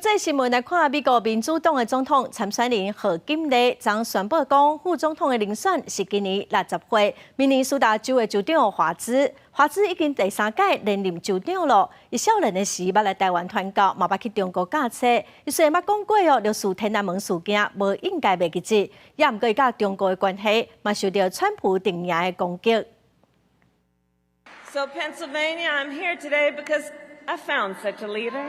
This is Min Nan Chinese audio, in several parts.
這新聞來看，美國民主黨的總統參選人賀錦麗昨宣布講，副總統的人選是今年60歲，明尼蘇達州的州長華茲。華茲已經第三屆連任州長囉。伊少年的時捌來台灣傳教，嘛捌去中國教冊。伊雖然捌講過哦，六四天安門事件無應該袂記得，也毋過伊佮中國的關係嘛受著川普陣營的攻擊。 So Pennsylvania, I'm here today because I found such a leader.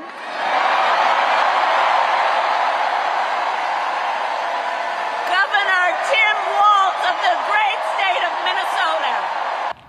Governor Tim Walz of the great state of Minnesota.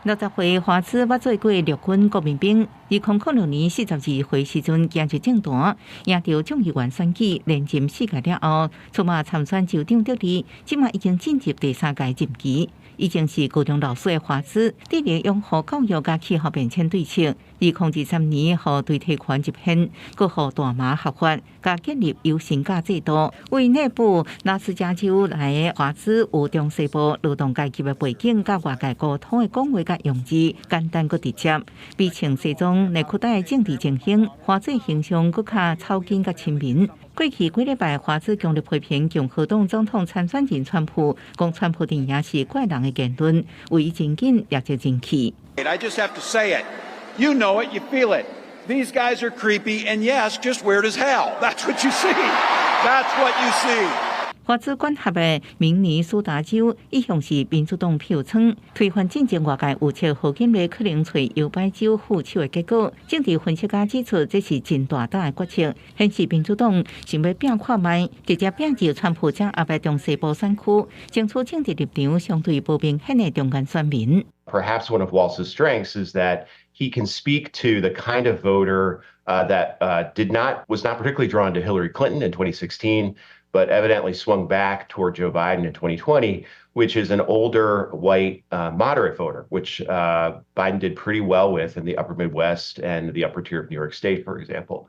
60歲華茲捌做過陸軍國民兵，2006年42歲時陣行入政壇，贏著眾議員選舉，連任四屆了後，出馬參選州長得利，這馬已經進入第三屆任期。已經是高中老師的華茲，致力擁護教育佮氣候變遷對策。2023年予代替權入憲，閣予大麻合法，佮建立有薪假制度。為內布拉斯加州來的華茲有中西部勞動階級的背景，佮外界溝通的講話佮用字簡單閣直接，比穿西裝內褲帶的政治精英，華茲形象閣較草根佮親民。過去幾禮拜，華茲強烈批評共和黨總統參選人川普，講川普陣營是怪人的言論，為伊真緊也就人氣。 I just have to say it. You know it, you feel it. These guys are creepy and yes, just weird as hell. That's what you see. That's what you see. 華茲管轄的明尼蘇達州一向是民主黨票倉，推翻進前外界預測賀錦麗可能揣搖擺州副手的結果。政治分析家指出，這是真大膽的決策，顯示民主黨想欲拼看覓，直接拼入川普掌握的中西部選區，爭取政治立場相對無明顯的中間選民。 Perhaps one of Walz's strengths is that he can speak to the kind of voter that did not was not particularly drawn to Hillary Clinton in 2016, but evidently swung back toward Joe Biden in 2020, which is an older white moderate voter, which Biden did pretty well with in the upper Midwest and the upper tier of New York State, for example.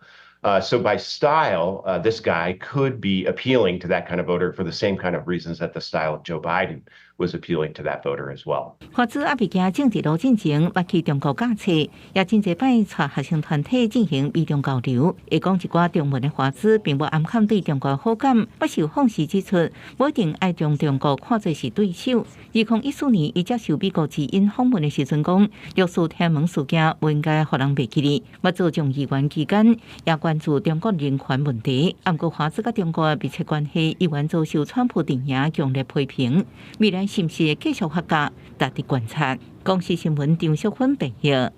So by style, this guy could be appealing to that kind of voter for the same kind of reasons that the style of Joe Biden was appealing to that voter as well. 華茲猶未行政治路進前，捌去中國教冊，也真濟擺帶學生團體進行美中交流。會講一寡中文的華茲，並無掩藏對中國好感。不受訪時指出，無一定愛將中國看作是對手。2014年，伊接受美國之音訪問的時陣講，六四天安門事件無應該予人袂記得。捌做眾議員期間，也關注中國人權問題。毋過華茲佮中國的密切關係，依然遭受川普陣營強烈批評。未來是毋是會繼續發酵，值得觀察。公視新聞張淑芬編譯。